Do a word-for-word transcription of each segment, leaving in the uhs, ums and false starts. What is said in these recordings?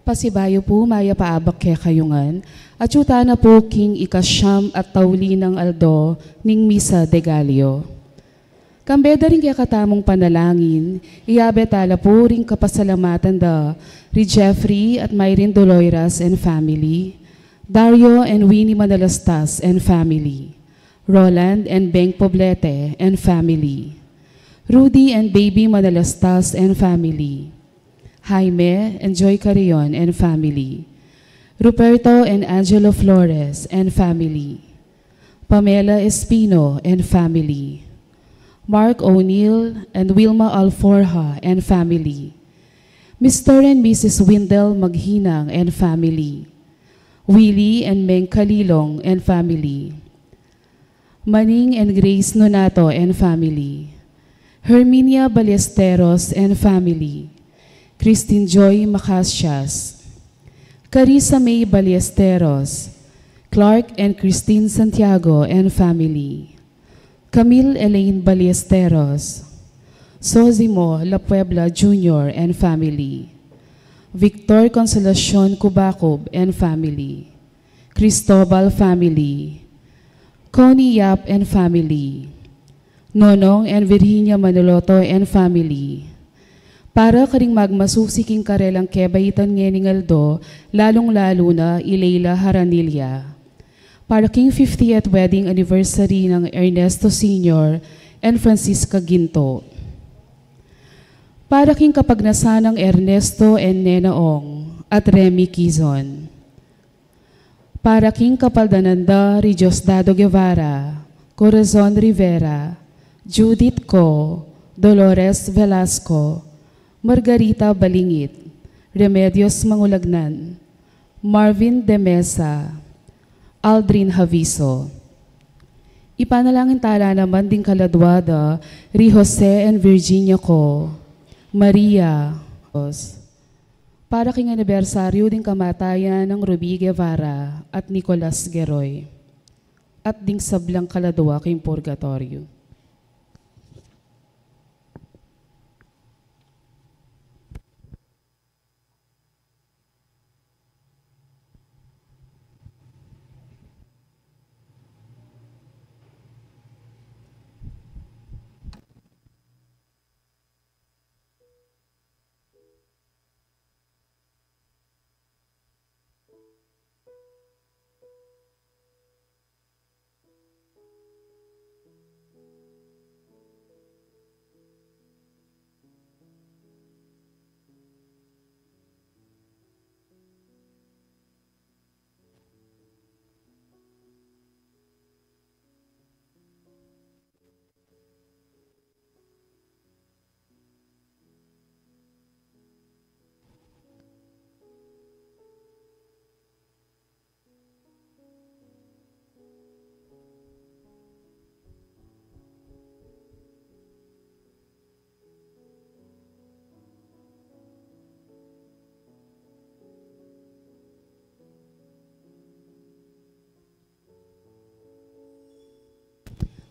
Pasibayu pu, mayap a abak kekayu ngan, at yu tana pu king ikasyam at tauli nang aldo ning Misa de Gallo. Kambe da ring kekatamung panalangin, iyabe tala pu ring kapasalamatan da ri Jeffrey at Myrin Doloiras and family, Dario and Winnie Manalastas and family, Roland and Beng Poblete and family, Rudy and Baby Manalastas and family, Jaime and Joy Carrion and family, Ruperto and Angelo Flores and family, Pamela Espino and family, Mark O'Neill and Wilma Alforja and family, Mister and Missus Windel Maghinang and family, Willie and Meng Kalilong and family, Maning and Grace Nonato and family, Herminia Ballesteros and family, Christine Joy Macasias, Carissa May Ballesteros, Clark and Christine Santiago and family, Camille Elaine Ballesteros, Sosimo La Puebla Junior and family, Victor Consolacion Cubacub and family, Cristobal family, Connie Yap and family, Nonong and Virginia Manoloto and family, para karing magmasusi king karelang kebaitan ngening aldo, lalung-lalu na i Leila Haranilla, para king fiftieth wedding anniversary nang Ernesto Senior and Francisca Ginto, para king kapagnasan nang Ernesto and Nena Ong at Remy Quizon, para king kapaldanan da ri Diosdado Guevara, Corazon Rivera, Judith Co, Dolores Velasco, Margarita Balingit, Remedios Mangulagnan, Marvin de Mesa, Aldrin Javiso. Ipanalangin tala naman ding kaladua da ri Jose and Virginia Co, Maria, para king anibersaryu ding kamatayan nang Ruby Guevara at Nicolas Geroy, at ding sablang kaladua king purgatoryo.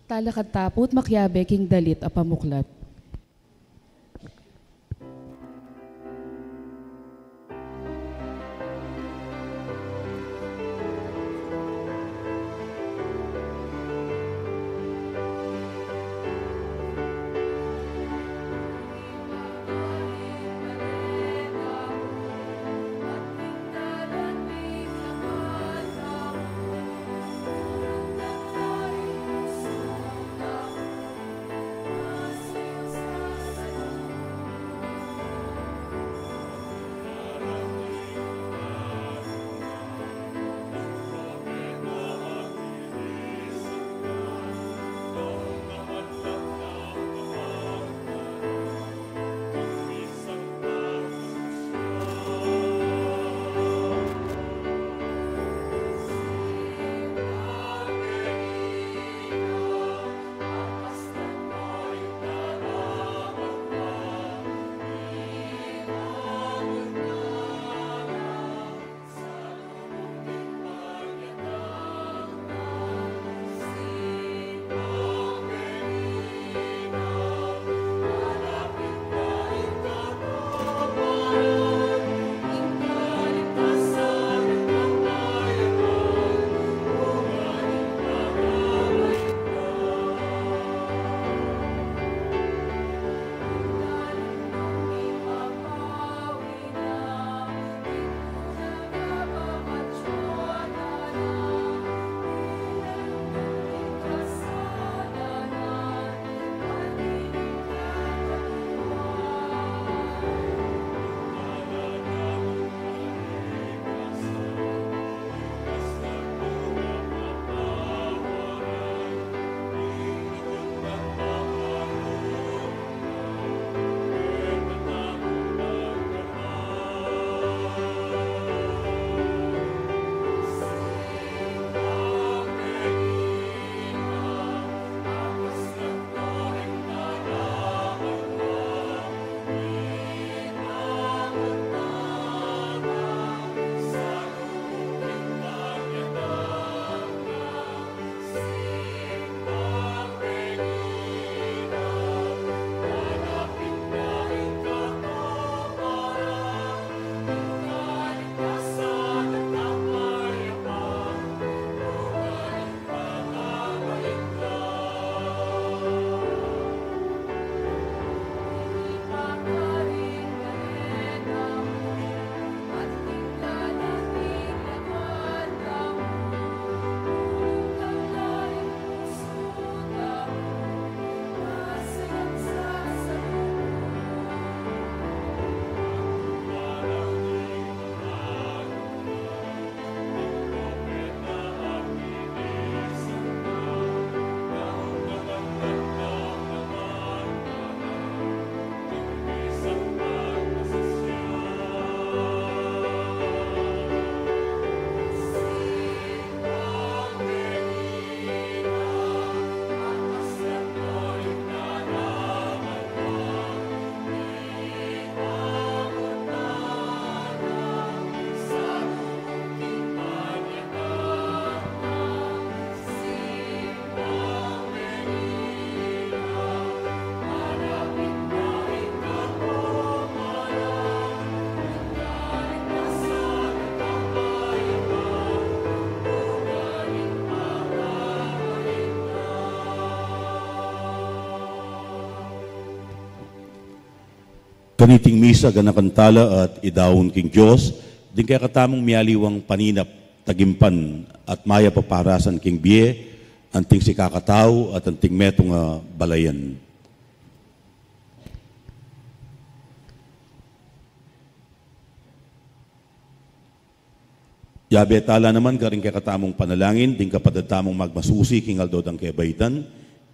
Talakad ta pu't makiabe king dalit a pamuklat. Kaniting misa, ganakan tala at idaun king Dios ding kekatamung mialiwang paninap, tagimpan at mayap a parasan king bie, anting sikakatau at anting metung a balayan. Yabe tala naman karing kekatamung panalangin ding kapatad tamung magmasusi king aldo dang kebaitan,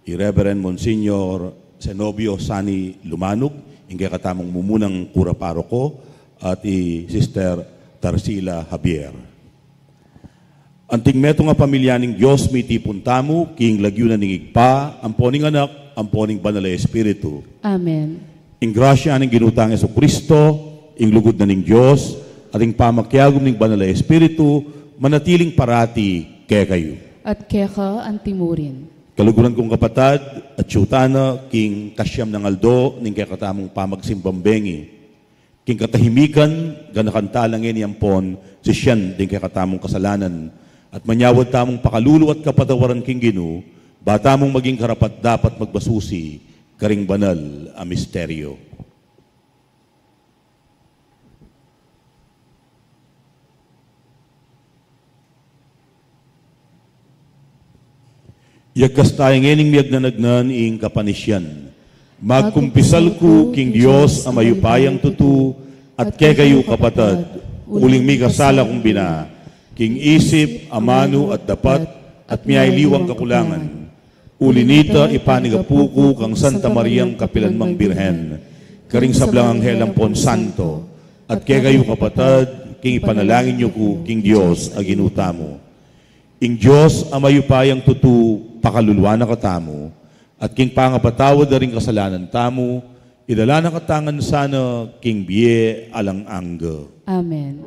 i Reverend Monsignor Zenobio Sani Lumanug, ing kekatamung mumunang kura paroko, at i Sister Tarsila Javier. Anting metung a pamilya ning Dios, mitipun tamu king lagyu na ning Ibpa, ampo ning Anak, ampo ning Banal a Espiritu. Amen. Ing grasya ning Ginu tang Jesucristo, ing lugud na ning Dios, at ing pamakiagum ning Banal a Espiritu, manatiling parati kekayu. At keka antimurin. Kaluguran kung kapatad, atyu tana king kasiam nang aldo ning kekatamung pamagsimbang bengi. King katahimikan, ganakan tala ngeni ampon sisian ding kekatamung kasalanan, at manyawad tamung pakalulu at kapatawaran king Ginu, ba tamung maging karapat-dapat magmasusi karing banal a misteryo. Yagkas taya ngening miagnanagnan ing kapanisian. Magkumpisal ku king Dios a mayupayang tutu, at kekayu kapatad, uling mikasala kung bina, king isip, amanu, at dapat, at mialiwang kakulangan. Uli nita, ipanigapu ku kang Santa Mariang kapilanmang Birhen, karing sablang anghel ampon santo, at kekayu kapatad, king ipanalangin yu ku king Dios a Ginu tamu. Ing Dios a mayupayang tutu, pakaluluan na katamu, at king pangapatawad da ring kasalanan tamu, idala na katangan sana king bie alang angga. Amen.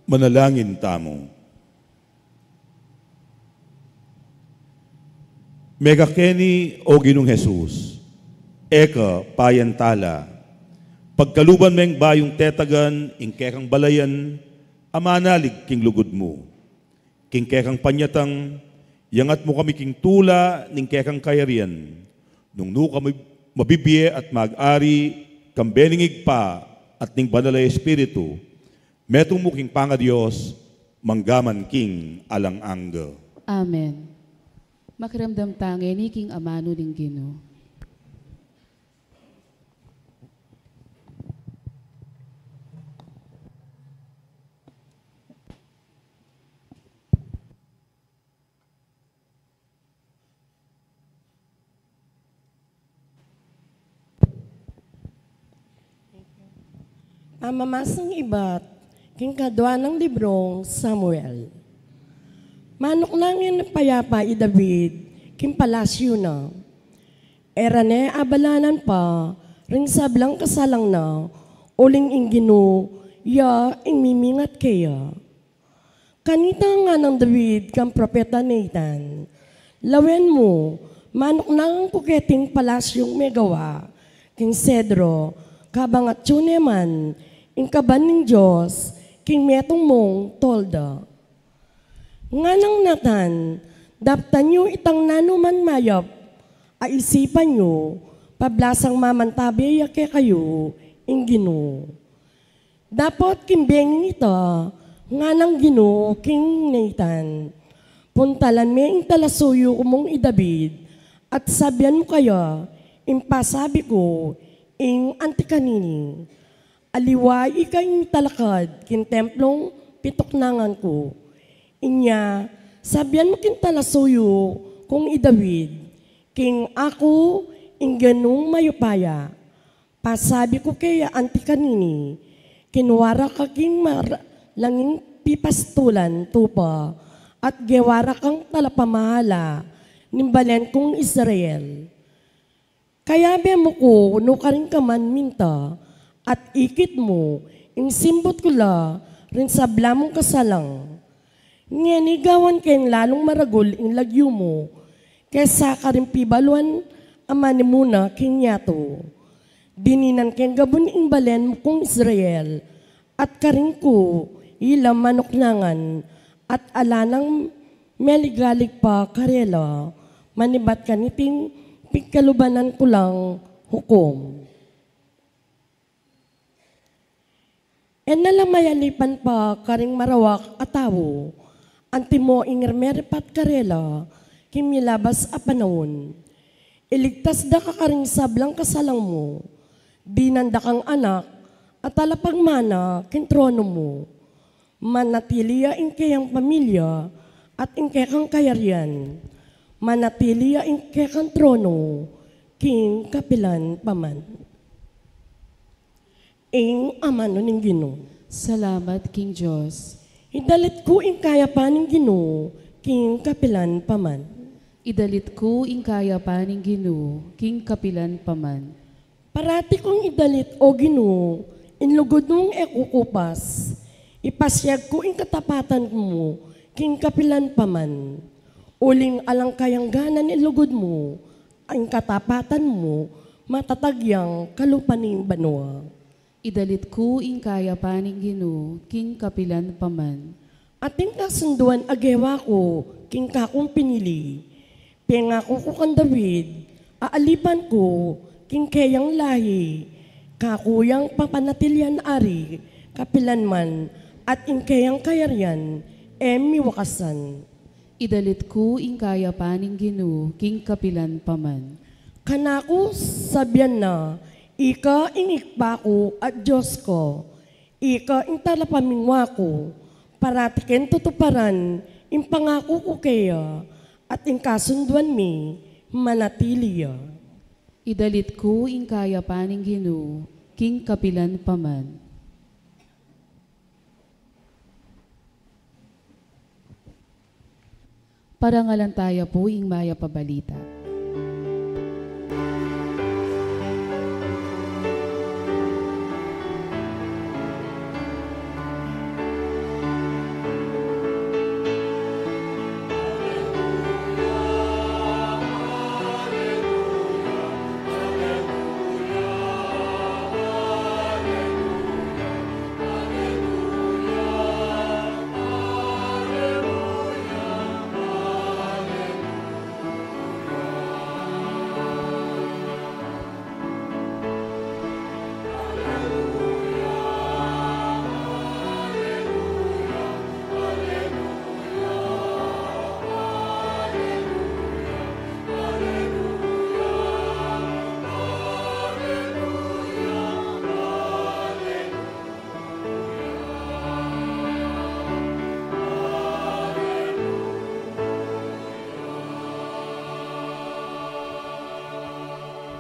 Manalangin tamu. Mekakeni, O Ginung Jesus, e ka payantala. Pagkaluban meng bayung tetagan ing kekang balayan a manalig king lugud mu. King kekang panyatang, iyangat mu kami king tula ning kekang kayarian. Nung nu kami mabibie at mag-ari, kambe ning Ibpa at ning Banal a Espiritu, metung mu king pangaDios, mangga man king alang angga. Amen. Makiramdam ta ngeni king amanu ning Ginu. Pamamasang ibat king kadua nang librung Samuel. Manuknang neng payapa i David king palasyu na. E ra ne abalanan pa ring sablang kasalang na, uling ing Ginu ya ing mimingat keya. Kanita nganang David kang propeta Nathan, "Lawen mu, manuknangan ku keting palasyung megawa king sedro, kabang atyu ne man ing kaban ning Dios king metung mung tolda." Nganang Nathan, "Daptan yu itang nanu man mayap a isipan yu, pablasang mamantabe ya kekayu ing Ginu." Dapot king bengi nita, nganang Ginu king Nathan, "Puntalan me ing talasuyu mung i David, at sabian mu kaya ing pasabi ku ing anti kanini. Aliwa ika ing mitalakad king templung pituknangan ku. Inya, sabian mu king talasuyu kung i David, king aku ing Ginung mayupaya. Pasabi ku keya anti kanini, kinua ra ka king mar-, langing pipastulan tupa, at gewa ra kang talapamahala ning balen kung Israel. Kayabe mu ku nukarin ka man minta, at ikit mu ing simbut ku la ring sabla mung kasalang. Ngeni gawan keng lalung maragul ing lagyu mu kesa karing pibaluan a manimuna king yatu." Dininan keng gabun ing balen mu kung Israel, at karin ku ila manuknangan, at ala nang meligalig pa karela, manibat kaniting pigkalubanan ku lang hukum. E na la mayalipan pa karing marawak a tau, antimo ing meripat karela king milabas a panaun. Iligtas da ka karing sablang kasalang mu, dinan da kang anak a talapagmana king trono mu. Manatili ya ing keyang pamilya at ing kekang kayarian. Manatili ya ing kekang trono king kapilan pa man. Ing amanu ning Ginu. Salamat king Dios. Idalit ku ing kayapan ning Ginu king kapilan pa man. Idalit ku ing kayapan ning Ginu king kapilan pa man. Parati kung idalit, O Ginu, ing lugud mung e kukupas. Ipasiag ku ing katapatan mu king kapilan pa man. Uling alang kayangganan ing lugud mu, ing katapatan mu, matatag yang kalupa ning banua. Idalit ku ing kayapan ning Ginu king kapilan pa man. Atin kasunduan a gewa ku king kakung pinili. Pengaku ku kang David, aalipan ku king keyang lahi, kaku yang papanatilian ari kapilan man, at ing keyang kayarian e miwakasan. Idalit ku ing kayapan ning Ginu king kapilan pa man. Kanaku sabian na, "Ika ing Ibpa ku at Dios ku, ika ing talapamingwa ku." Parati keng tutuparan ing pangaku ku keya, at ing kasunduan mi manatili ya. Idalit ku ing kayapan ning Ginu king kapilan pa man. Parangalan taya pu ing mayap a balita.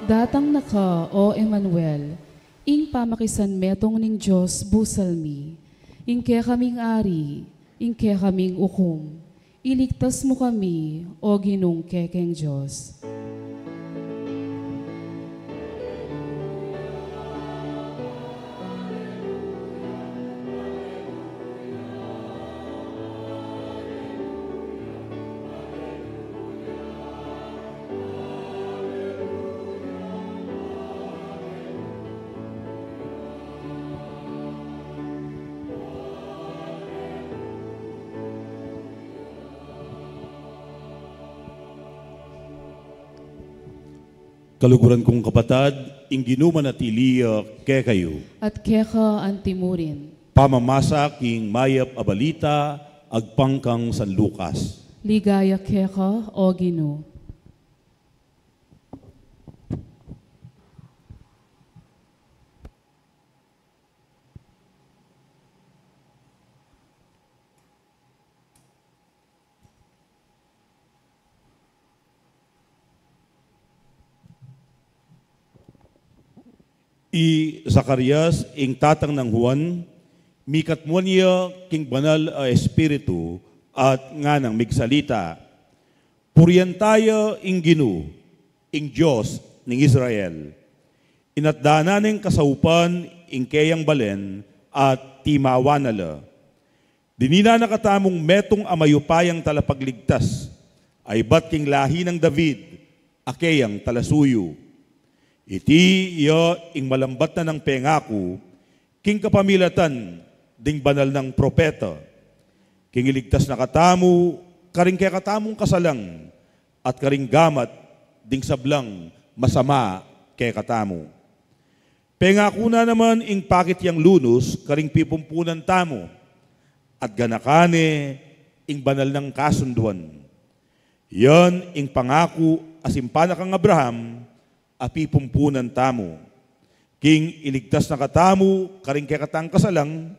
Datang na ka, O Emmanuel, ing pamakisanmetung ning Dios busal mi, ing kekaming Ari, ing kekaming ukum, iligtas mu kami, O Ginung kekeng Dios. Kaluguran kung kapatad, ing Ginu manatili ya kekayu. At keka antimurin. Pamamasa king mayap a balita agpang kang San Lucas. Ligaya keka, O Ginu. I Zacarias, ing tatang nang Juan, mikatmuan ya king Banal a Espiritu at nganang migsalita, "Purian taya ing Ginu, ing Dios ning Israel. Inatda na neng kasaupan ing keyang balen at timawa na la. Dinila na katamung metung a mayupayang talapagligtas, a ibat king lahi nang David, a keyang talasuyu. Iti ya ing malambat na nang pengaku king kapamilatan ding banal nang propeta, king iligtas na katamu karing kekatamung kasalang at karing gamat ding sablang masama kekatamu. Pengaku na naman ing pakit yang lunus karing pipumpunan tamu, at ganakan ne ing banal nang kasunduan. Yan ing pangaku a simpan na kang Abraham a pipumpunan tamu, king iligtas na katamu karing kekatang kasalang,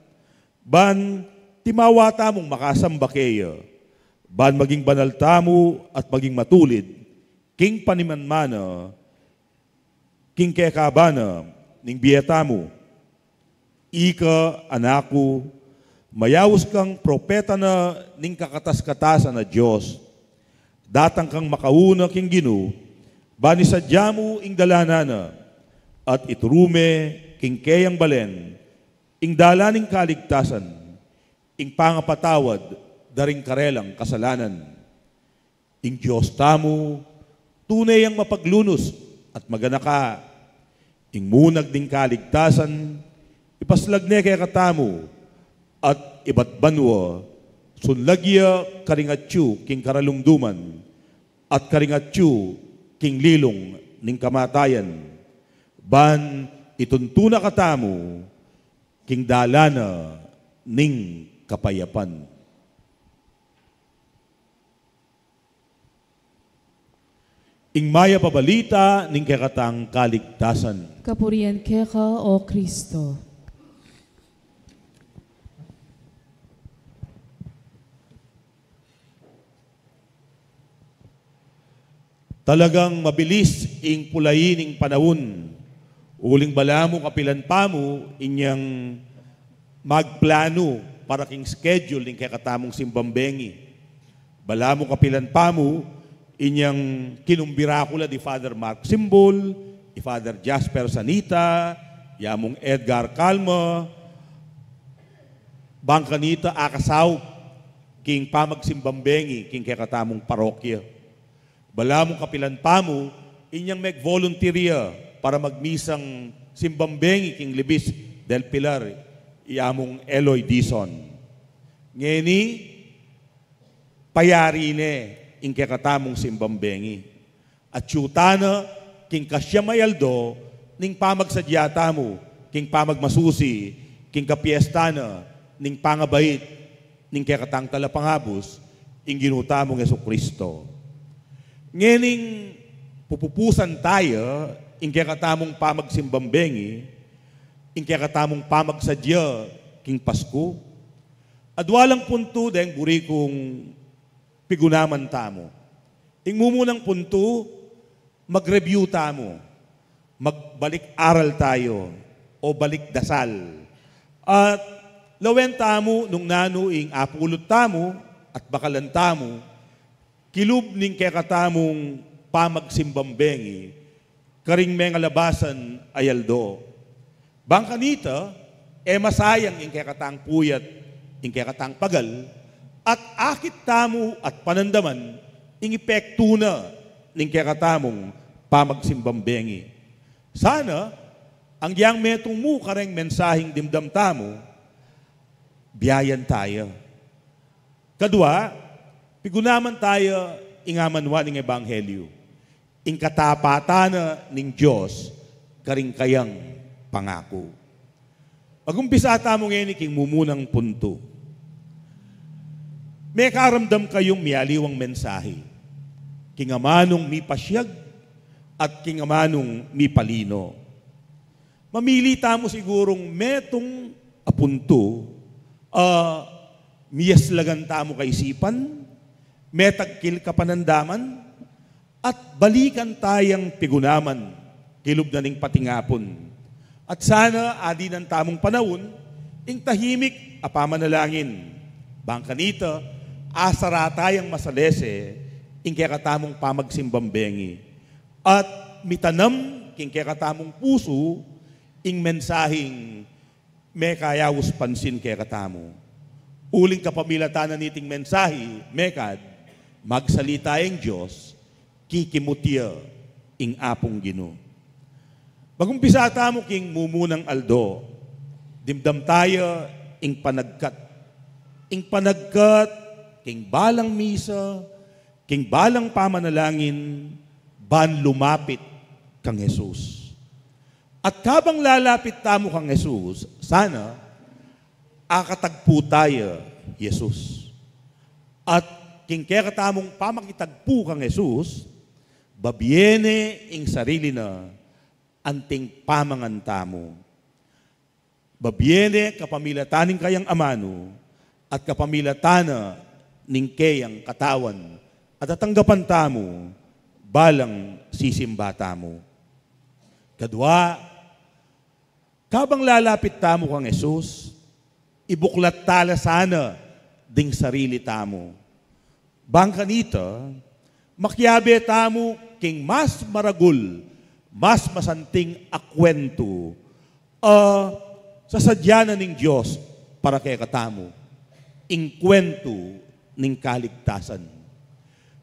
ban timawa tamung makasamba keya, ban maging banal tamu at maging matulid king panimanmana king kekabana ning bie tamu. Ika, anak ku, mayaus kang propeta na ning kakatas-katasan a Dios. Datang kang makauna king Ginu, ban isadya mu ing dalanan na, at ituru me king keyang balen ing dalan ning kaligtasan, ing pangapatawad da ring karelang kasalanan. Ing Dios tamu, tune yang mapaglunus at maganaka. Ing munag ning kaligtasan, ipaslag ne kekatamu, at ibat banua, sunlag ya karing atyu king karalumduman, at karing atyu king lilung ning kamatayan, ban ituntu na katamu king dalan na ning kapayapan." Ing mayap a balita ning kekatang kaligtasan. Kapurian keka, O Kristo. Talagang mabilis ing pulayi ning panaun. Uling balamu kapilan pamu inyang magplanu para king schedule ning kekatamung simbang bengi. Balamu kapilan pamu inyang kinumbira ku la di Father Mark Simbul, i Father Jasper Sanita, i Among Edgar Calma, bang kanita akasaup king pamagsimbang bengi king kekatamung parokya. Balamu kapilan pamu inyang meg-volunteer ya para magmisang simbang bengi king Libis del Pilar, i Among Eloy Dizon. Ngeni, payari ne ing kekatamung simbang bengi. Atyu tana king kasyam a aldo ning pamagsadya tamu king pamagmasusi king kapiesta na ning pangabait ning kekatang Talapangabus, ing Ginu tamung Jesucristo. Ngening pupupusan taya ing kekatamung pamagsimbang bengi, ing kekatamung pamagsadya king Pasku, adwa lang puntu deng buri kung pigunaman tamu. Ing mumunang puntu, mag-review tamu. magbalik aral tayo o balik dasal. At lawen tamu nung nanu ing apulut tamu at bakalan tamu, kilub ning kekatamung pamagsimbang bengi, karing mengalabasan a aldo. Bang kanita, e masayang ing kekatang puyat, ing kekatang pagal, at akit tamu at panandaman ing epektu na ning kekatamung pamagsimbang bengi. Sana, anggiyang metung mu kareng mensahing dimdam tamu, biayan taya. Kadua, pigunaman taya ing amanuan ning ebanghelyu, ing katapatan na ning Dios karing kayang pangaku. Magumpisa tamu ngeni king mumunang puntu. Mekaramdam kayung mialiwang mensahe, king amanung mipasyag at king amanung mipalino. Mamili tamu sigurung metung a puntu a miyaslagan tamu kaisipan, metagkil kapanandaman, at balikan tayang pigunaman kilub na ning patingapun. At sana adinan tamung panaun ing tahimik a pamanalangin. Bang kanita, asara tayang masalese ing kekatamung pamagsimbang bengi at mitanam king kekatamung pusu ing mensahing mekayaus pansin kekatamu. Uling kapamilatan na niting mensahe, mekad magsalita ing Dios, kikimut ya ing Apung Ginu. Magumpisa tamu king mumunang aldo, dimdam taya ing panagkat. Ing panagkat king balang misa, king balang pamanalangin, ban lumapit kang Jesus. At kabang lalapit tamu kang Jesus, sana akatagpu taya Jesus. At king kekatamung pamakitagpu kang Jesus, babie ne ing sarili na anting pamangan tamu. Babie ne kapamilatan ning kayang amanu at kapamilatan na ning kayang katawan at tatanggapan tamu balang sisimba tamu. Kadua, kabang lalapit tamu kang Jesus, ibuklat tala sana ding sarili tamu. Bang kanita, makiabe tamu king mas maragul, mas masanting a kwentu a sasadya na ning Dios para kekatamu, ing kwentu ning kaligtasan.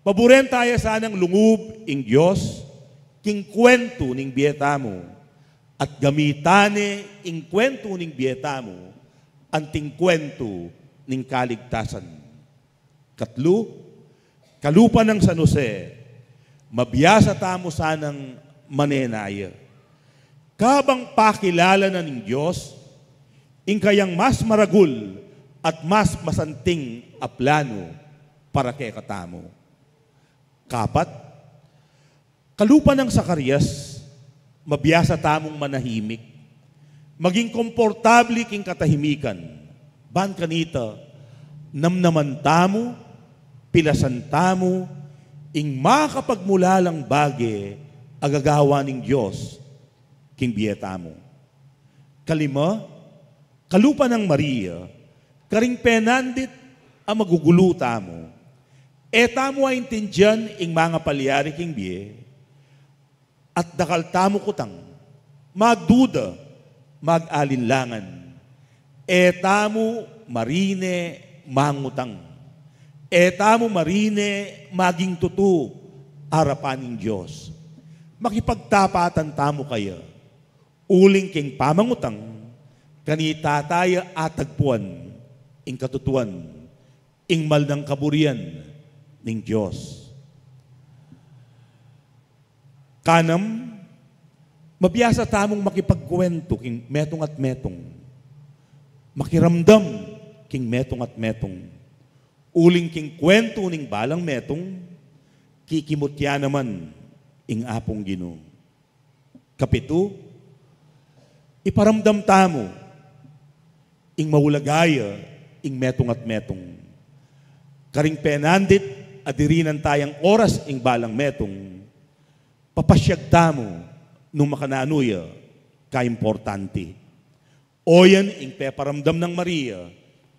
Paburen taya sanang lungub ing Dios king kwentu ning bie tamu, at gamitan ne ing kwentu ning bie tamu anting kwentu ning kaligtasan. Katlu, kalupa nang San Jose, mabiasa tamu sanang manenaya. Kabang pakilala na ning Dios ing kayang mas maragul at mas masanting a planu para kekatamu. Kapat, kalupa nang Zacarias, mabiasa tamung manahimik, maging komportable king katahimikan. Ban kanita, namnaman tamu, pilasan tamu ing makapagmulalang bage a gagawa ning Dios king bie tamu. Kalima, kalupa nang Maria, karing penandit a magugulu tamu, e tamu aintindian ing mangapalyari king bie, at dakal tamu kutang, magduda, mag-alinlangan. E tamu marine mangutang. E tamu marine maging tutu arapan ning Dios. Makipagtapatan tamu kaya. Uling king pamangutang, kanita taya atagpuan ing katutuan, ing mal nang kaburian ning Dios. Kanam, mabiasa tamung makipagkwentu king metung at metung, makiramdam king metung at metung. Uling king kwentu ning balang metung, kikimut ya naman ing Apung Ginu. Kapitu, iparamdam tamu ing maulaga ya ing metung at metung. Karing penandit a dirinan tayang oras ing balang metung, papasyag tamu nung makananu ya kaimportante. O yan ing peparamdam nang Maria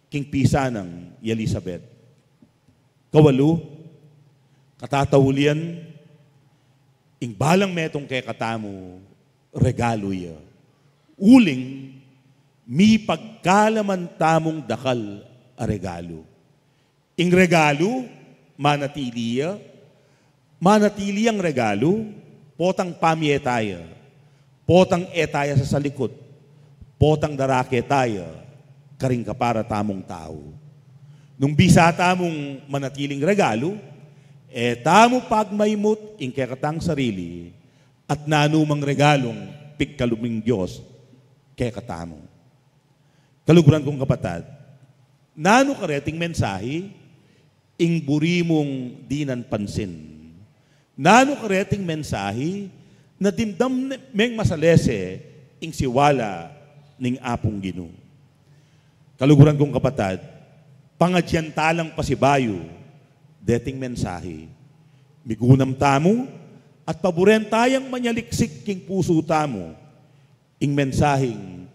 king pisa nang i Elisabet. Kawalu, katataulian, ing balang metung kekatamu, regalu ya. Uling, mipagkalaman tamung dakal a regalu. Ing regalu, manatili ya, manatili yang regalu, potang pamye taya, potang e taya sasalikut, potang darake taya karing kapara tamung tau. Nung bisa tamung manatiling regalu, e tamu pagmaimut ing kekatang sarili at nanumang regalung pigkalub ning Dios kekatamu. Kaluguran kung kapatad, nanu kareting mensahi ing buri mung dinan pansin? Nanu kareting mensahi na dimdam meng masalese ing siwala ning Apung Ginu? Kaluguran kung kapatad, pangadyan ta lang pasibayu deting mensahi. Migunam tamu at paburen tayang manyaliksik king pusu tamu ing mensahing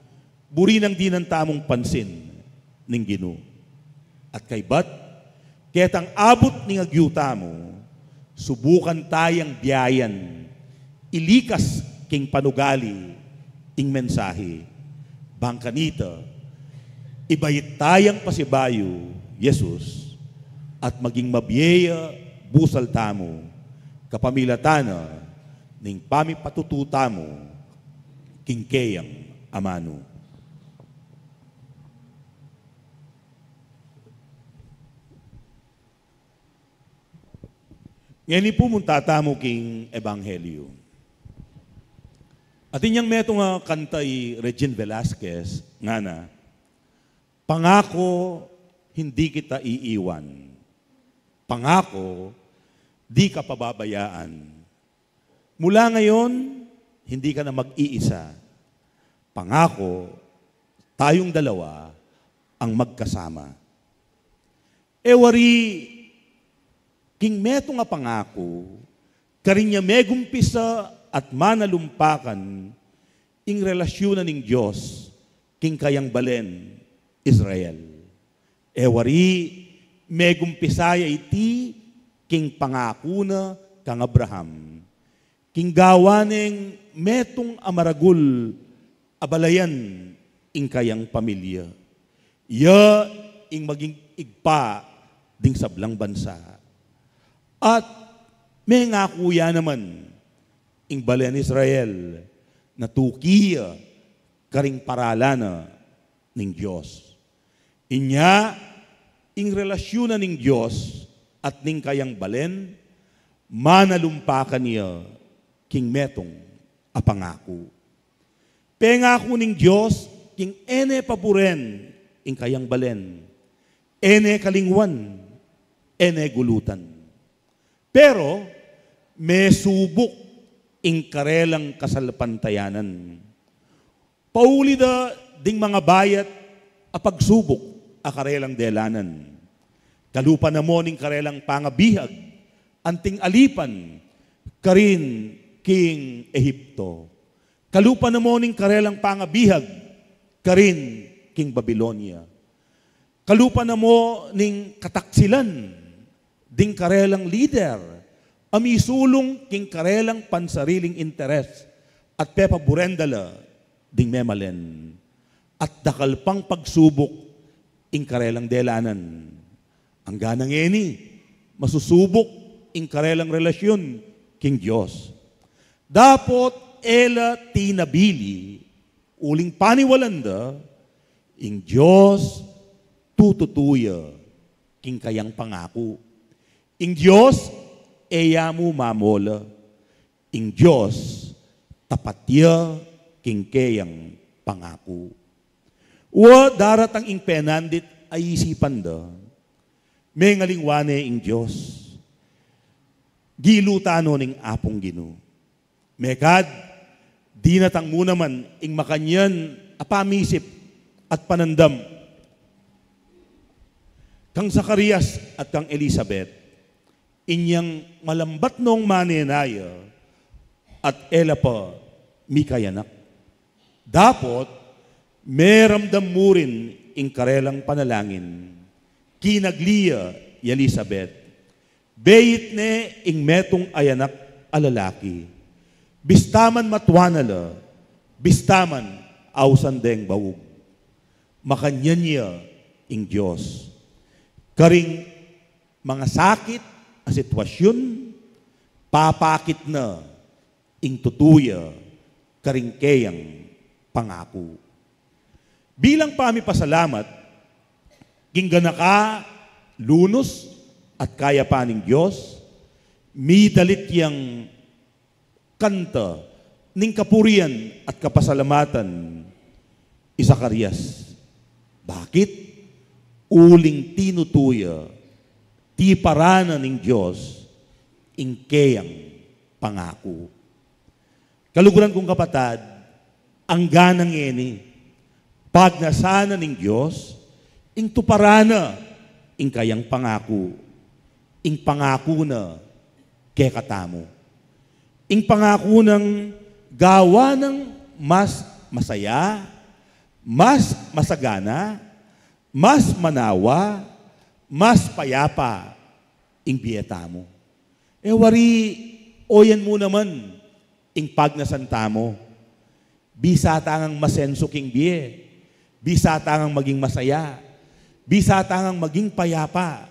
buri nang dinan tamung pansin ning Ginu. At kaybat, ketang abut ning agyu tamu, subukan tayang biayan ilikas king panugali ing mensahi. Bang kanita, ibait tayang pasibayu Jesus at maging mabie ya busal tamu kapamilatan na ning pamipatutu tamu king keyang amanu. Ngeni pumunta tamu king Ebanghelyo. Atin yang metung a kanta i Regine Velasquez, ngana, "Pangako, hindi kita iiwan. Pangako, di ka pababayaan. Mula ngayon, hindi ka na mag-iisa. Pangako, tayong dalawa ang magkasama." E wari, king metung a pangaku, karin ya megumpisa at manalumpakan ing relasyunan ning Dios king kayang balen, Israel. E wari, megumpisa ya iti king pangaku na kang Abraham, king gawa neng metung a maragul a balayan ing kayang pamilya. Ya ing maging ibpa ding sablang bansa. At mengaku ya naman ing balen Israel na tuki ya karing paralan na ning Dios. Inya, ing relasyunan ning Dios at ning kayang balen, manalumpakan ya king metung a pangaku. Pengaku ning Dios king e ne paburen ing kayang balen, e ne kalingwan, e ne gulutan. Pero mesubuk ing karelang kasalpantayanan. Pauli da ding mangabayat a pagsubuk a karelang delanan. Kalupa na mo ning karelang pangabihag anting alipan karin king Ehipto. Kalupa na mo ning karelang pangabihag karin king Babilonia. Kalupa na mo ning kataksilan ding karelang lider a misulung king karelang pansariling interes at pepaburen da la ding memalen. At dakal pang pagsubuk ing karelang delanan. Anggang ngeni, masusubuk ing karelang relasyun king Dios. Dapot e la tinabili uling paniwalan da, ing Dios tututu ya king kayang pangaku. Ing Dios e ya mu mamola. Ing Dios tapat ya king keyang pangaku. Wa daratang ing penandit a isipan da, mengalingwan ne ing Dios. Gilutan no ning Apung Ginu. Mekad, dinatang mu naman ing makanyan a pamisip at panandam kang Zacarias at kang Elisabet, inyang malambat nong manenaya at e la pa mikayanak. Dapot, meramdam mu rin ing karelang panalangin. Kinagli ya i Elisabet. Beit ne ing metung a anak a lalaki. Bista man matua na la, bista man ausan deng baug. Makanyan ya ing Dios. Karing mangasakit a sitwasyun, papakit na ing tutu ya karing keyang pangaku. Bilang pamipasalamat king ganaka, lunus at kayapan ning Dios, midalit yang kanta ning kapurian at kapasalamatan i Zacarias. Bakit? Uling tinutu ya, tiparan na ning Dios ing keyang pangaku. Kaluguran kung kapatad, angga na ngeni, pagnasan na ning Dios ing tuparan na ing kayang pangaku, ing pangaku na kekatamu. Ing pangaku nang gawan nang mas masaya, mas masagana, mas manawa, mas payapa ing bie tamu. E wari, oyan mu naman ing pagnasan tamu. Bisa tang masensu king bie, bisa tang maging masaya, bisa tang maging payapa.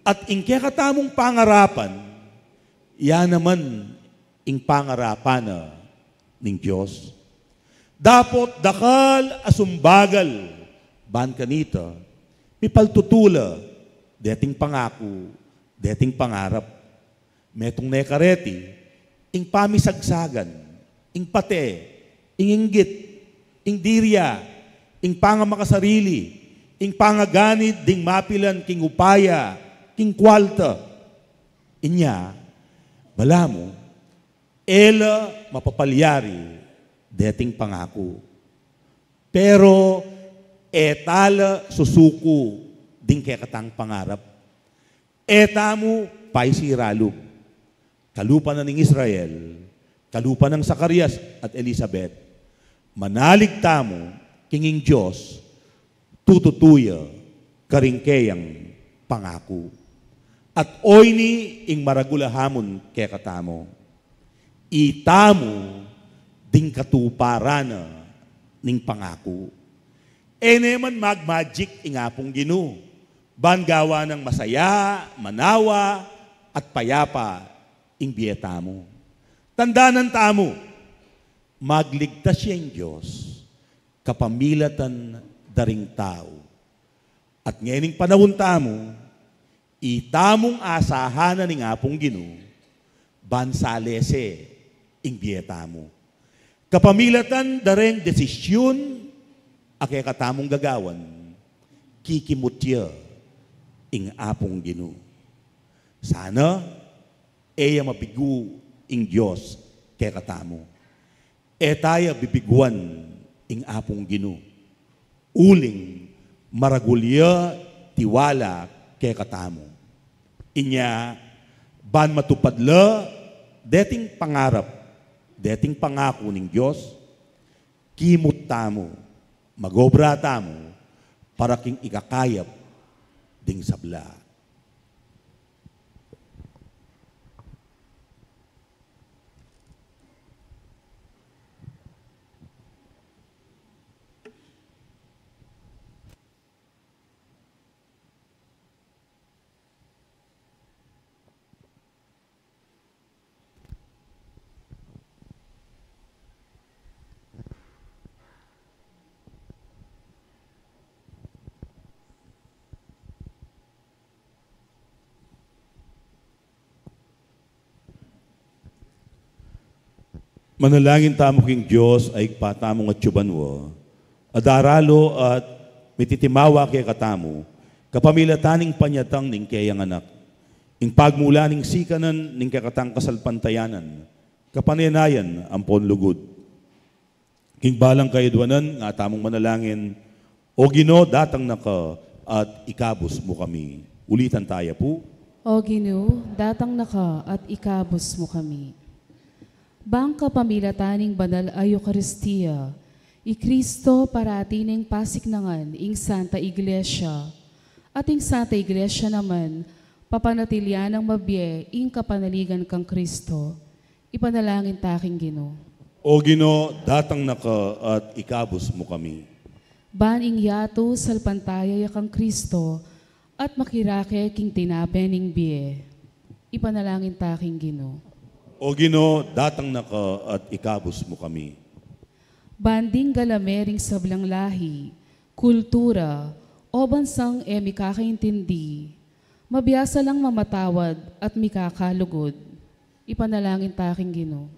At ing kekatamung pangarapan, ya naman ing pangarapan na ning Dios. Dapot dakal a sumbagal ban kanita, mipaltutu la deting pangaku, deting pangarap. Metung ne kareti ing pamisagsagan, ing pate, ing inggit, ing dirya, ing pangamakasarili, ing pangaganid ding mapilan king upaya, king kwalta. Inya, balamu, e la mapapalyari deting pangaku. Pero e tala susuku ding kekatang pangarap. E tamu paisiralub. Kalupa na ning Israel, kalupa nang Zacarias at Elisabet, manalig tamu king ing Dios tututu ya karing keyang pangaku. At oyni ing maragul a hamun kekatamu. Itamu ding katuparan na ning pangaku. E ne man magmagic ing Apung Ginu ban gawan nang masaya, manawa, at payapa ing bie tamu. Tandanan tamu, magligtas ya ing Dios kapamilatan da ring tau. At ngening panaun tamu, itamung asahan na ning Apung Ginu ban salese ing bie tamu. Kapamilatan da reng desisyun a kekatamung gagawan, kikimut ya ing Apung Ginu. Sana e ya mabigu ing Dios kekatamu. E ta ya bibiguan ing Apung Ginu. Uling maragul ya tiwala kekatamu. Inya, ban matupad la deting pangarap, deting pangaku ning Dios, kimut tamu, magobra tamu para king ikakayap ding sabla. Manalangin tamu king Dios a Ibpa tamung atyu banua, a daralu at mititimawa kekatamu, kapamilatan ning panyatang ning keyang Anak, ing pagmula ning sikanan ning kekatang kasalpantayanan, kapanenayan ampon lugud. King balang kayadwanan, nga tamung manalangin, O Ginu, datang na ka at ikabus mu kami. Ulitan taya pu. O Ginu, datang na ka at ikabus mu kami. Bang kapamilatan ning banal a Eukaristia, i Kristo parati neng pasiknangan ing Santa Iglesia, at ing Santa Iglesia naman, papanatilian nang mabie ing kapanaligan kang Kristo. Ipanalangin ta king Ginu. O Ginu, datang na ka at ikabus mu kami. Ban ing yatu salpantaya ya kang Kristo, at makirake king tinape ning bie. Ipanalangin ta king Ginu. O Ginu, datang na ka at ikabus mu kami. Ban ding galame ring sablang lahi, kultura, o bansang e mikakaintindi, mabiasa lang mamatawad at mikakalugud. Ipanalangin ta king Ginu.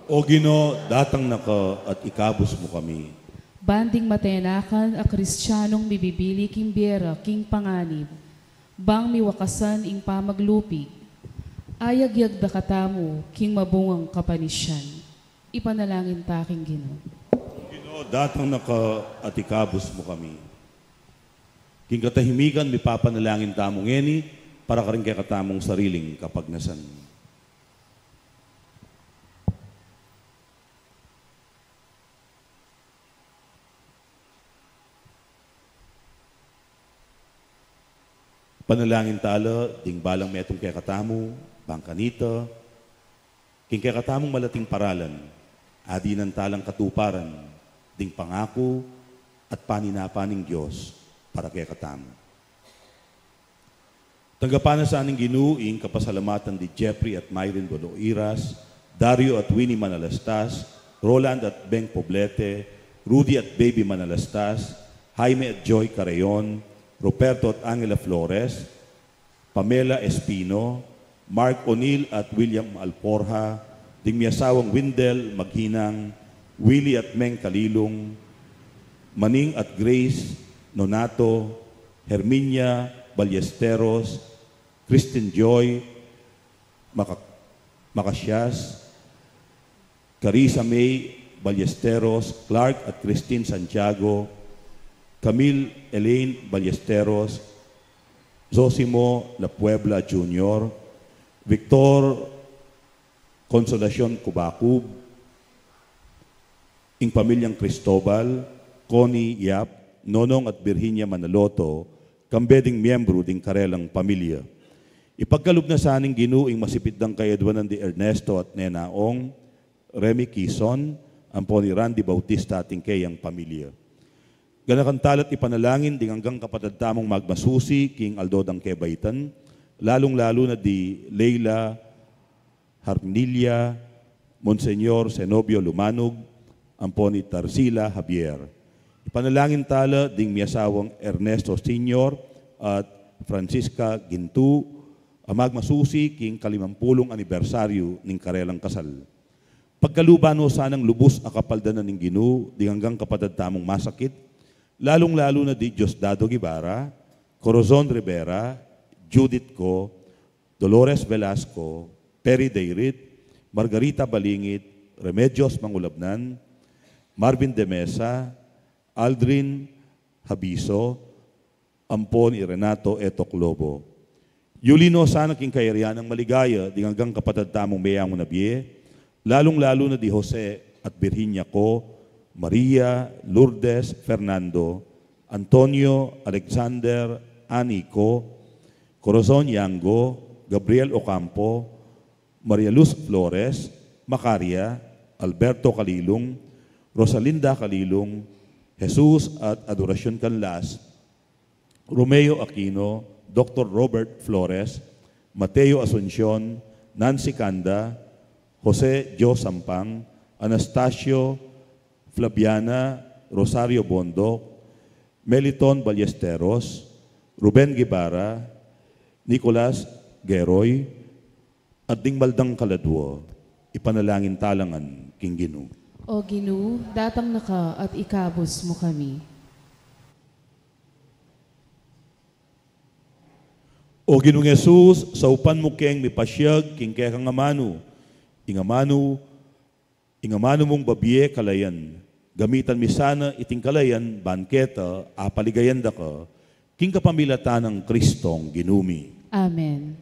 O Ginu, datang na ka at ikabus mu kami. Ban ding matenakan a Kristianong mibibili king bie ra king panganib, bang miwakasan ing pamaglupig, ayagyag da katamu king mabungang kapanisian. Ipanalangin ta king Ginu. Ginu, datang na ka at ikabus mu kami. King katahimikan, mipapanalangin tamu ngeni para karing kekatamung sariling kapagnasan. Panalangin tala ding balang metung kekatamu, bang kanita, king kekatamung malating paralan, adinan talang katuparan ding pangaku at paninapa ning Dios para kekatamu. Tanggapan na sa ning Ginu ing kapasalamatan di Jeffrey at Myron Boloiras, Dario at Winnie Manalastas, Roland at Beng Poblete, Rudy at Baby Manalastas, Jaime at Joy Carreon, Ruperto at Angela Flores, Pamela Espino, Mark O'Neill at William Alporja, ding miasawang Windel Maghinang, Willie at Meng Kalilung, Maning at Grace Nonato, Herminia Ballesteros, Christine Joy Maca-, Macacias, Carissa May Ballesteros, Clark at Christine Santiago, Camille Elaine Ballesteros, Zosimo La Puebla Junior, Victor Consolacion Cubacub, ing pamilyang Cristobal, Connie Yap, Nonong at Virginia Manaloto, kambe ding miyembru ding karelang pamilya. Ipagkalub na sa ning Ginu ing masipit dang kayadwanan di Ernesto at Nena Ong, Remy Kison, ampo ni Randy Bautista at ing keyang pamilya. Ganakan tala't ipanalangin ding anggang kapatad tamung magmasusi king aldo dang kebaitan, lalung-lalu na di Leila Harnilia, Monseñor Zenobio Lumanug, ampo ni Tarsila Javier. Ipanalangin tala ding miasawang Ernesto Senior at Francisca Gintu, a magmasusi king kalimampulung anibersaryu ning karelang kasal. Pagkaluban no sanang lubus a kapaldanan ning Ginu ding anggang kapatad tamung masakit, lalung-lalu na di Diosdado Guevara, Corazon Rivera, Judith Co, Dolores Velasco, Perry Dayrit, Margarita Balingit, Remedios Mangulabnan, Marvin de Mesa, Aldrin Habiso, ampo ni Renato Etok Lobo. Yuli no sana king kayarian nang maligaya ding anggang kapatad tamung meyangu na bie, lalung-lalu na di Jose at Virginia Co, Maria, Lourdes, Fernando, Antonio, Alexander, Annie Co, Corazon Yango, Gabriel Ocampo, Maria Luz Flores, Macaria, Alberto Kalilung, Rosalinda Kalilung, Jesus at Adoracion Canlas, Romeo Aquino, Doktor Robert Flores, Mateo Asuncion, Nancy Canda, Jose Joe Sampang, Anastasio, Flaviana, Rosario Bondoc, Meliton Ballesteros, Ruben Guevara, Nicolas Geroy, at ding maldang kaladua. Ipanalangin tala ngan king Ginu. O Ginu, datang na ka at ikabus mu kami. O Ginung Jesus, saupan mu keng mipasiag king kekang amanu, ing amanu, ing amanu mung babie kalayan. Gamitan mi sana iting kalayan ban keta apaligayan da ka, king kapamilatan nang Kristong Ginu mi. Amen.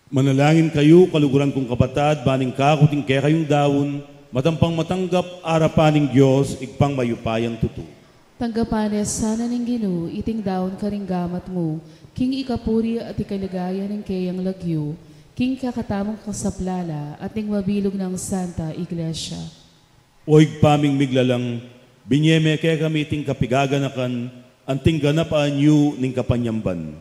Manalangin kayu, kaluguran kung kapatad, ban ing kaku at ing kekayung daun, matampang matanggap arapan ning Dios, Ibpang mayupayang tutu. Tanggapan na sana ning Ginu iting daun karing gamat mu, king ikapuri at ikaligaya ning keyang lagyu, king kekatamung kasaplalan at ning mabilug nang Santa Iglesia. O Ibpa ming miglalang, binye me kekami iting kapigaganakan, anting ganap a anyu ning kapanyamban.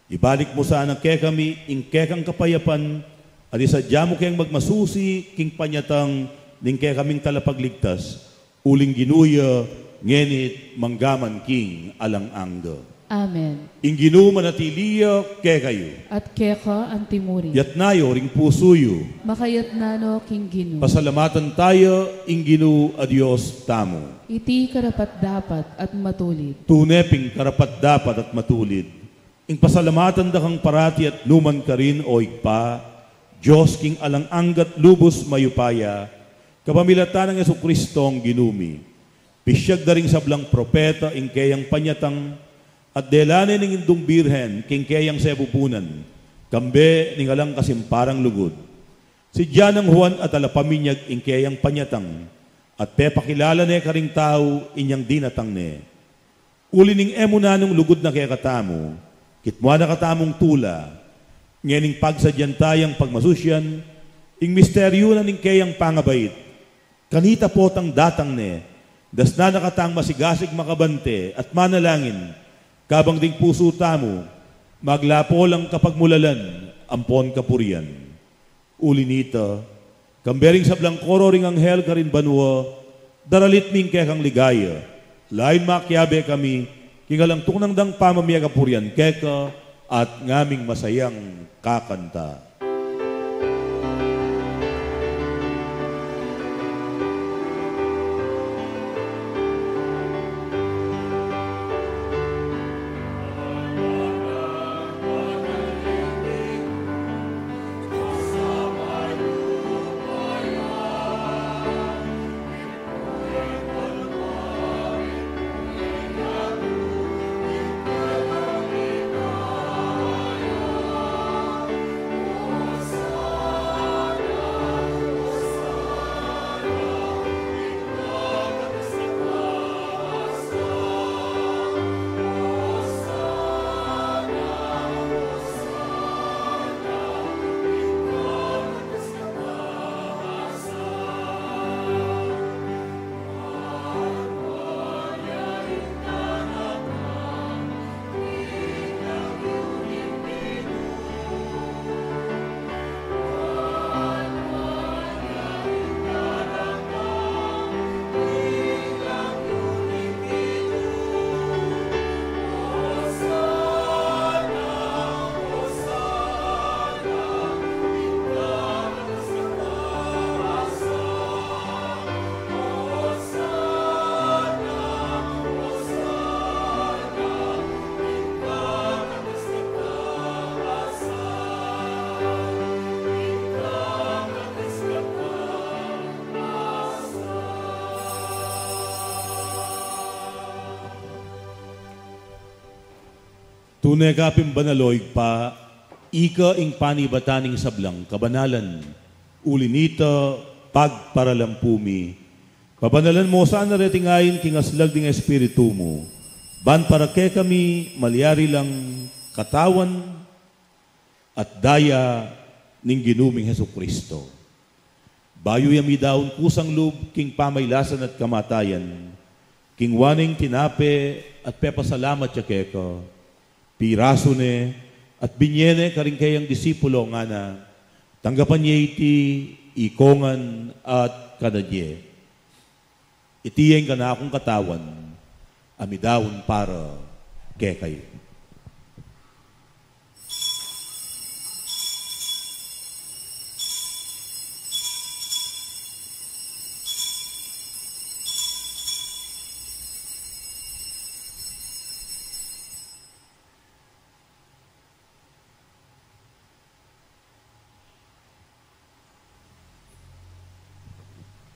Ibalik mu sana kekami ing kekang kapayapan, at isadia mu keng magmasusi king panyatang ning kekaming Talapagligtas, uling Ginu ya, ngeni't manggaman king alang angga. Amen. Ing Ginu manatili ya kekayu. At keka antimurin. Yatna yu ring pusu yu. Makayatna no king Ginu. Pasalamatan taya ing Ginu a Dios tamu. Iti karapat-dapat at matulid. Tune pin karapat-dapat at matulid ing pasalamatan da kang parati at nukarin man, o Ibpa, Dios king alang angga't lubus mayupaya, kapamilatan nang Jesucristong Ginu mi. Pisyag da ring sablang propeta ing keyang panyatang, at dela ne ning Indung Birhen king keyang sebubunan, kambe ning alang kasimparang lugud. Sidya nang Juan a Talapaminyag ing keyang panyatang, at pepakilala ne karing tau inyang dinatang ne. Uli ning e mu nanung lugud na kekatamu, kitmuan na katamung tula, ngening pagsadian tayang pagmasusian ing misteryu na ning keyang pangabait. Kanita potang datang ne, dasnan na katang masigasig makabante at manalangin, kabang ding pusu tamu maglapo lang kapagmulalan ampon kapurian. Uli nita, kambe ring sablang koro ring anghel karin banua, daralit mi ing kekang ligaya, lain makiabe kami king alang tuknang dang pamamie kapurian keka at ngaming masayang kakanta. Tune ka pin banal, o Ibpa, ika ing panibatan ning sablang kabanalan. Uli nita, pagparalampu mi, pabanalan mo sana reting ain king aslag ning Espiritu mu, ban para kekami malyari lang katawan at daya ning Ginu ming Jesucristo. Bayu ya midaun kusang lub king pamailasan at kamatayan, kinua ne ing tinape at pepasalamat ya keka, pirasu ne at binye ne karing keyang disipulo, ngana: Tanggapan ye iti, ikongan at kanan ye. Iti ya ing kanakung katawan a midaun para kekayu.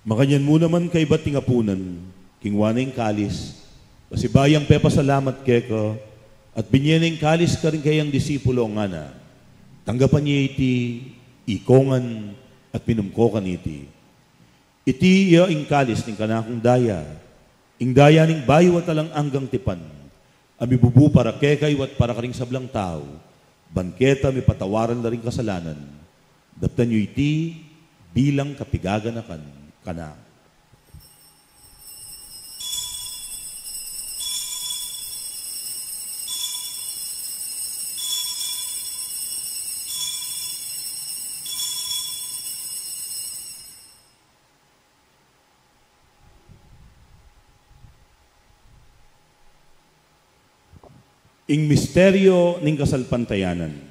Makanyan mu naman kaybat ning apunan, kinua ne ing kalis, pasibayu yang pepasalamat keka, at binye ne ing kalis karing keyang disipulo, ngana: Tanggapan ye iti, ikongan, at minum ko kaniti. Iti ya ing kalis ning kanakung daya, ing daya ning bayu at alang anggang tipan, a mibubu para kekayu at para karing sablang tau, ban keta mipatawaran la ring kasalanan. Daptan yu iti bilang kapigaganakan kanaku. Ing misteryo ning kasalpantayanan.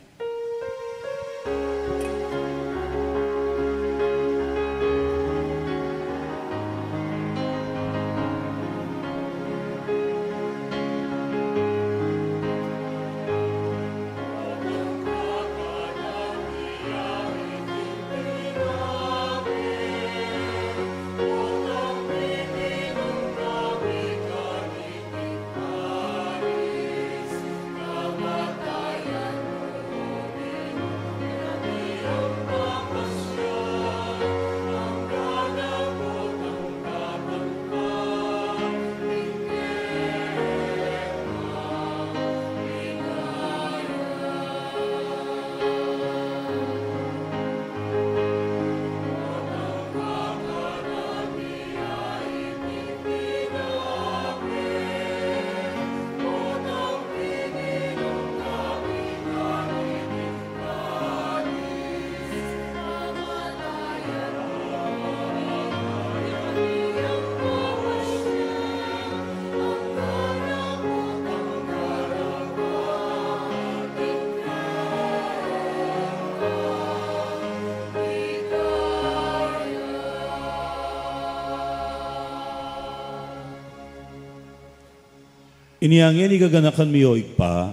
Inya ngeni gaganakan mi, o Ibpa,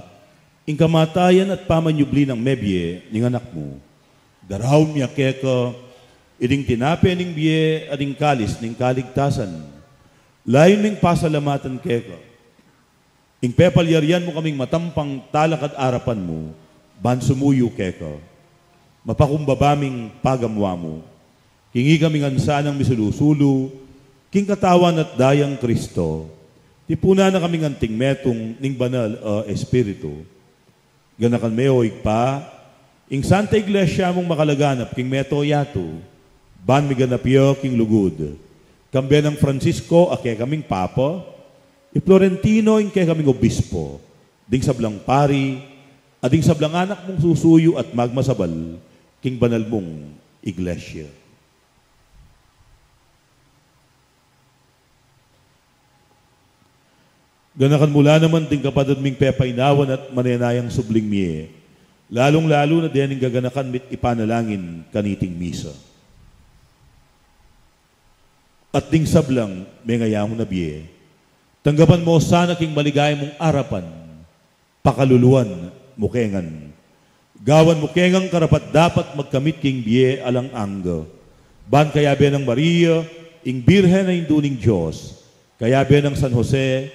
ing kamatayan at pamanyubli nang mebie ning Anak mu. Daraun mi keka iting tinape ning bie at ing kalis ning kaligtasan. Layun ming pasalamatan keka ing pepalyarian mu kaming matampang talakad arapan mu, ban sumuyu keka. Mapakumbaba ming pagamu-amu. King ikami ngan sanang misulu-sulu king Katawan at Daya nang Kristo, tipunan na kaming anting metung ning Banal a Espiritu. Ganakan me, o Ibpa, ing Santa Iglesia mung makalaganap king mabilug a yatu, ban miganap ya king lugud. Kambe nang Francisco a kekaming Papa, i Florentino ing kekaming Obispo, ding sablang pari, at ding sablang anak mung susuyu at magmasabal king banal mung Iglesia. Ganakan mu la naman ding kapatad ming pepainawan at manenayang subling mie, lalung-lalu na dening gaganakan mi't ipanalangin kaniting misa. At ding sablang mengayamu na bie, tanggapan mu sana king maligaya mung arapan, pakaluluan mu ke ngan. Gawan mu ke ngan karapat-dapat magkamit king bie alang angga. Ban kayabe nang Maria, ing Birhen a Indu ning Dios, kayabe nang San Jose,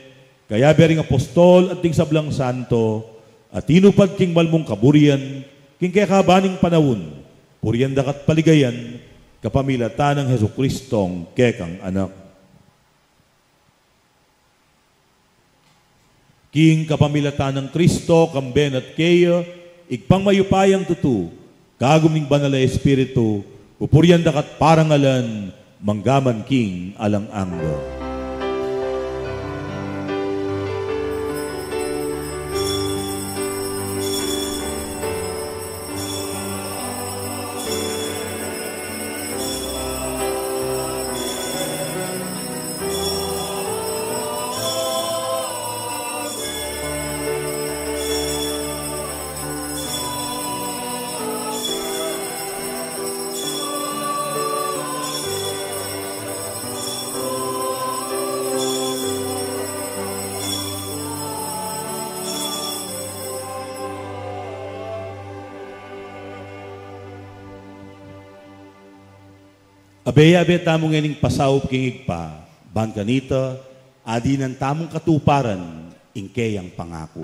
kayabe ring apostol at ding sablang santo, a tinupad king mal mung kaburian, king kekaban ning panaun, purian da ka't paligayan, kapamilatan nang Jesucristong kekang Anak. King kapamilatan nang Kristo, kambe na at keya, Ibpang mayupayang tutu, kagum ning Banal a Espiritu, pupurian da ka't parangalan, mangga man king alang angga. Abe-abe tamu ngening pasaup king Ibpa, ban kanita, adinan tamung katuparan ing keyang pangaku.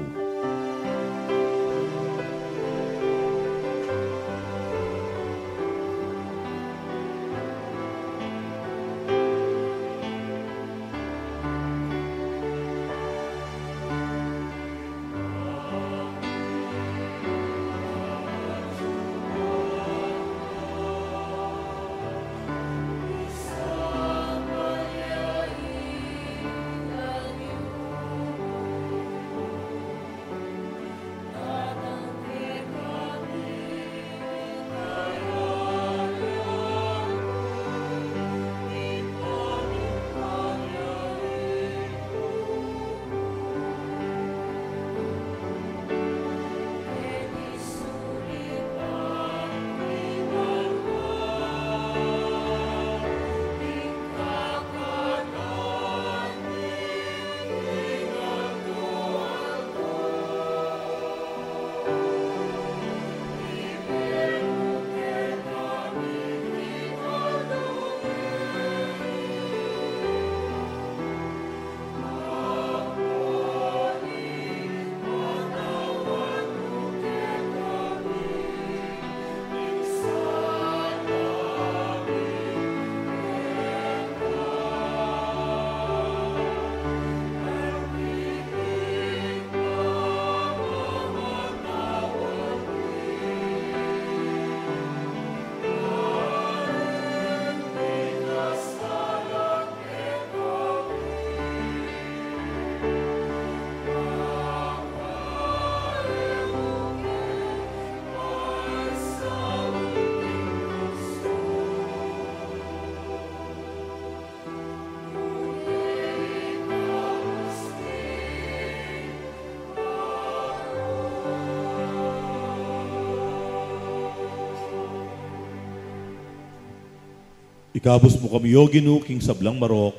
Ikabus mu kami, O Ginu, king sablang marok,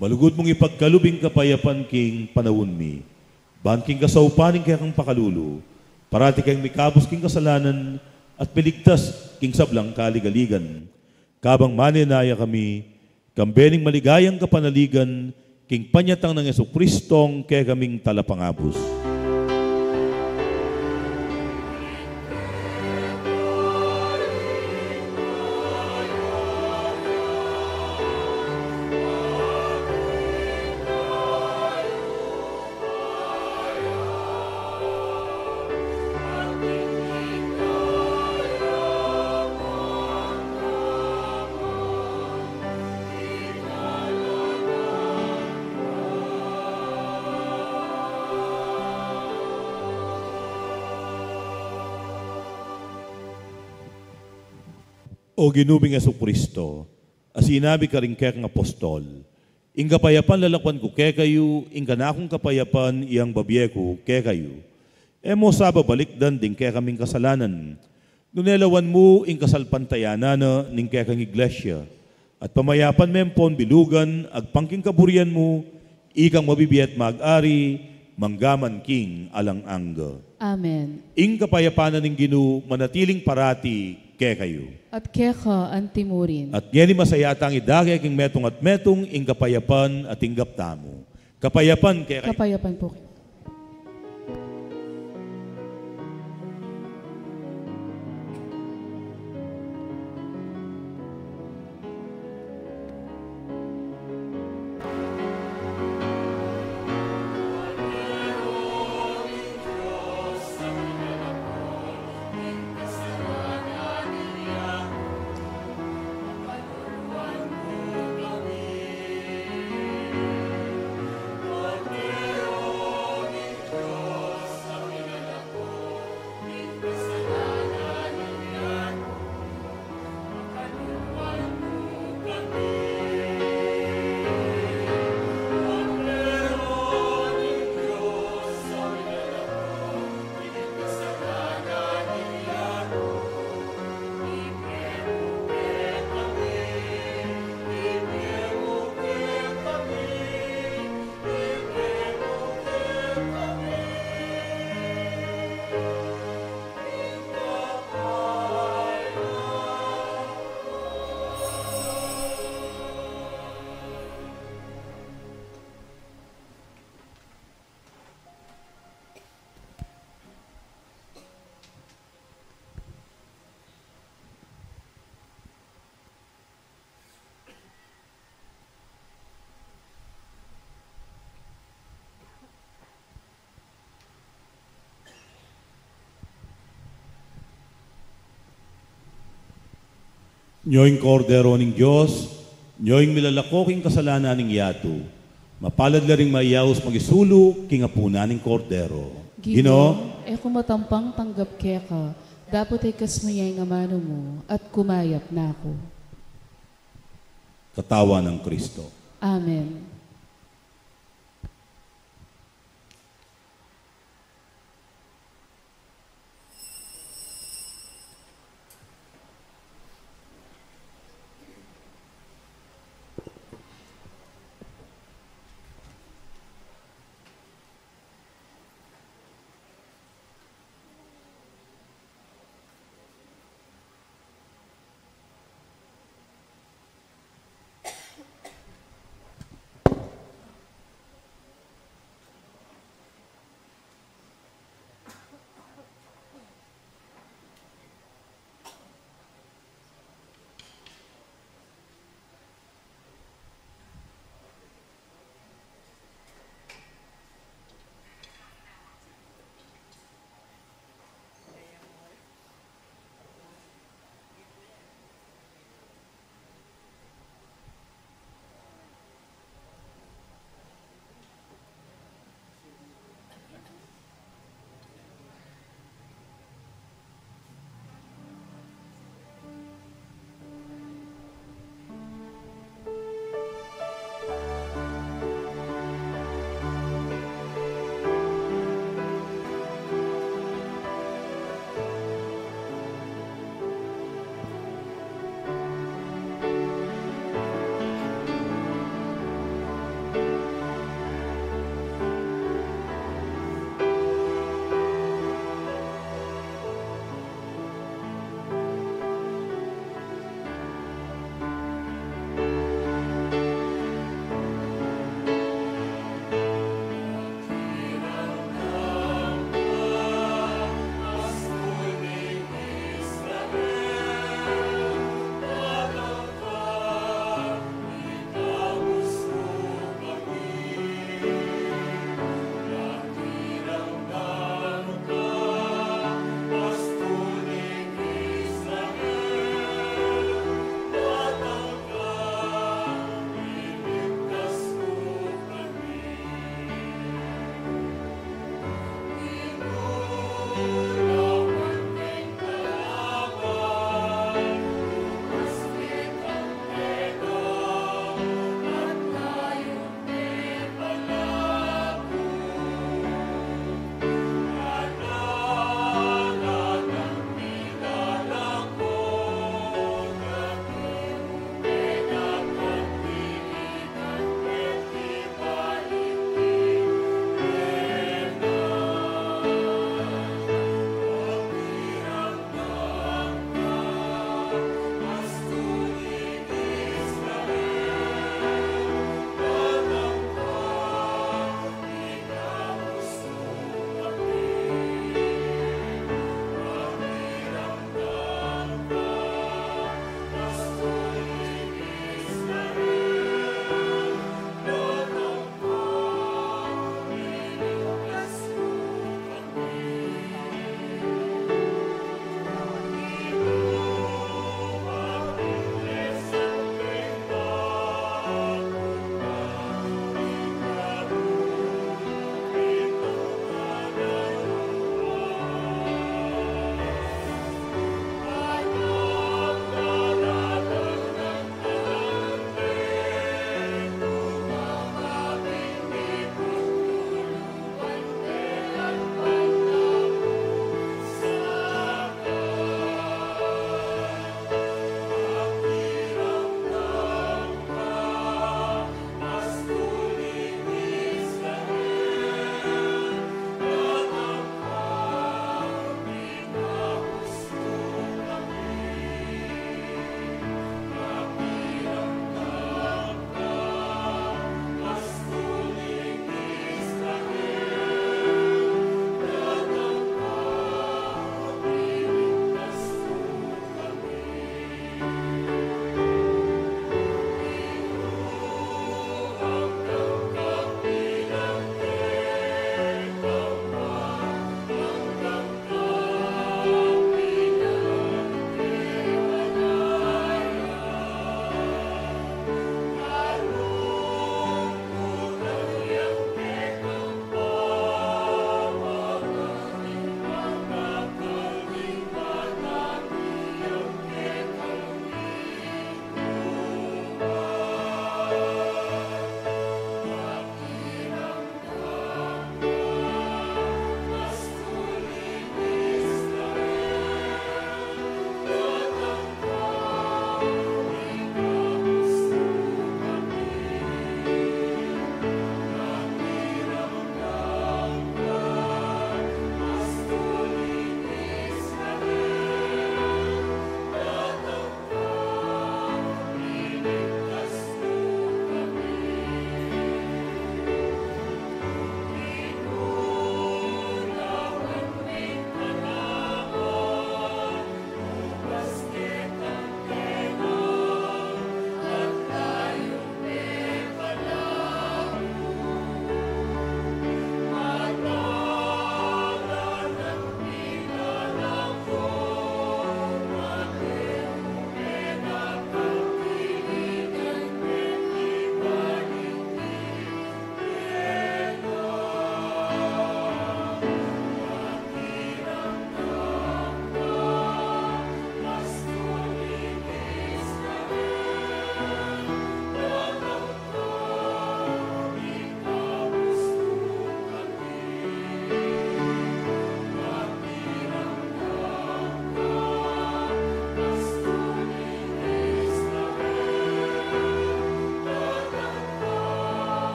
malugud mung ipagkalub ing kapayapan king panaun mi. Ban king kasaupan ning kekang pakalulu, parati keng mikabus king kasalanan at miligtas king sablang kaligaligan. Kabang manenaya kami, kambe ning maligayang kapanaligan, king panyatang nang Jesucristong kekaming talapangabus. O Ginu ming Jesucristo, a sinabi karing kekang apostol, "Ing kapayapan lalakwan ku kekayu, ing kanakung kapayapan yang babie ku kekayu." E mu sa babalikdan ding kekaming kasalanan, nune lawan mu ing kasalpantayanan na ning kekang Iglesia, at pamayapan me ampon bilugan agpang king kaburian mu, ikang mabibie at mag-ari, mangga man king alang angga. Amen. Ing kapayapan na ning Ginu manatiling parati kekayu. At keka antimurin. At ngeni masaya tang idake king metung at metung ing kapayapan a tinggap tamu. Kapayapan kekayu. Kapayapan pu kekayu. Nyo ing Kordero ning Dios, nyo ing milalako king kasalanan ning yatu. Mapalad la ring mayaus makisulu king apunan ning Kordero. Ginu, Ginu, e ku matampang tanggap keka, dapot ikasmu ya ing amanu mu, at kumayap na ku. Katawan nang Kristo. Amen.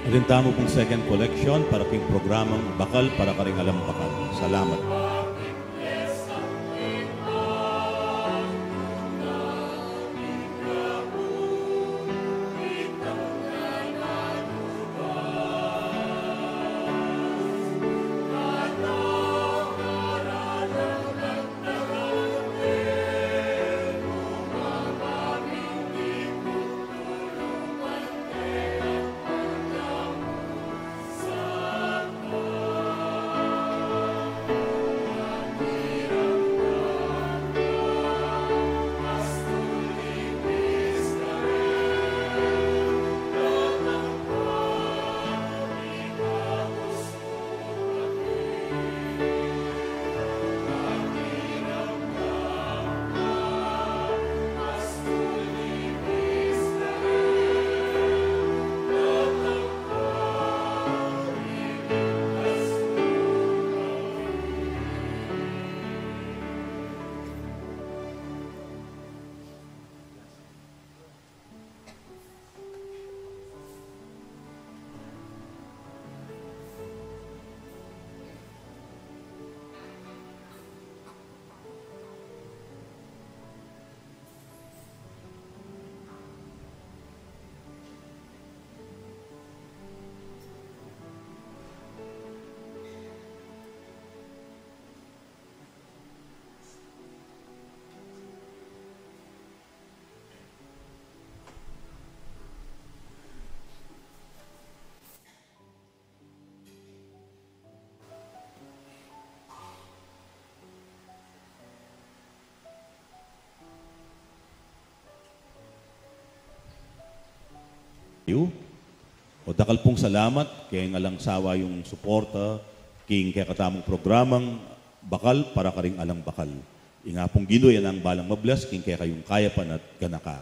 Atin tamu pung second collection para king programang Bakal para karing Alang Bakal. Salamat. Yu. O, dakal pung salamat king alang sawa yung suporta king kekatamung programang Bakal para karing Alang Bakal. Ing Apung Ginu, iya nang balang mablas king kekayung kayapan at ganaka.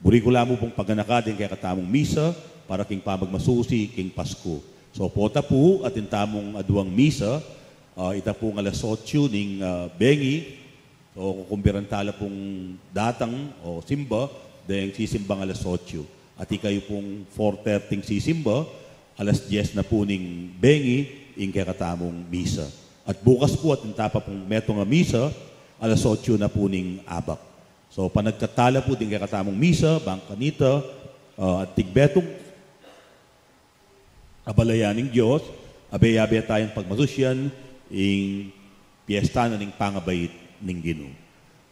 Buri ku la mu pung paganaka ding kekatamung misa para king pamagmasusi king Pasku. So, pota pu, atin tamung aduang misa, ah, ita pung alas otsu ning, ah, bengi, o kukumbiran tala pung datang o simba, deng sisimbang alas otsu. At ikayu pung four thirty sisimba, alas dyes na pu ning bengi, ing kekatamung misa. At bukas pu, atin ta pa pung metung a misa, alas otsu na pu ning abak. So, panagkat tala pu ding kekatamung misa, bang kanita, ah, at tigbetung abalayan ning Dios, abe-abe tayang pagmasusyan ing piesta na ning pangabait ning Ginu.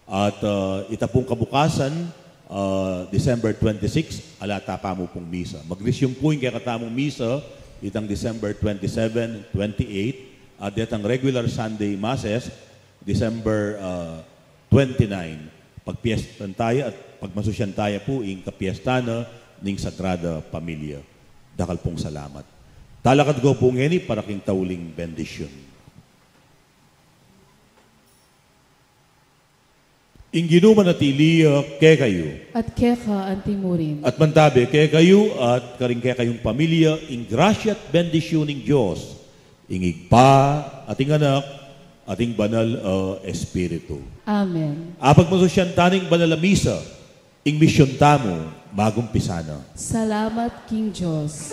At, ah, ita pung kabukasan, ah, December twenty-six, ala ta pa mu pung misa. Mag-resume pu ing kekatamung misa, itang December twenty-seven, twenty-eight, at detang regular Sunday Masses, December, ah, twenty-nine, pagpiestan taya at pagmasusyan taya pu ing kapiesta na ning Sagrada Familia. Dakal pung salamat. Talakad ko pu ngeni para king tauling bendisyun. Ing Ginu manatili ya kekayu. At keka antimurin. At mantabe kekayu at karing kekayung pamilya ing grasya at bendisyun ning Dios, ing Ibpa, at ing Anak, at ing Banal a Espiritu. Amen. Apagmasusyan ta ning banal a misa, ing misyun tamu magumpisa na. Salamat king Dios.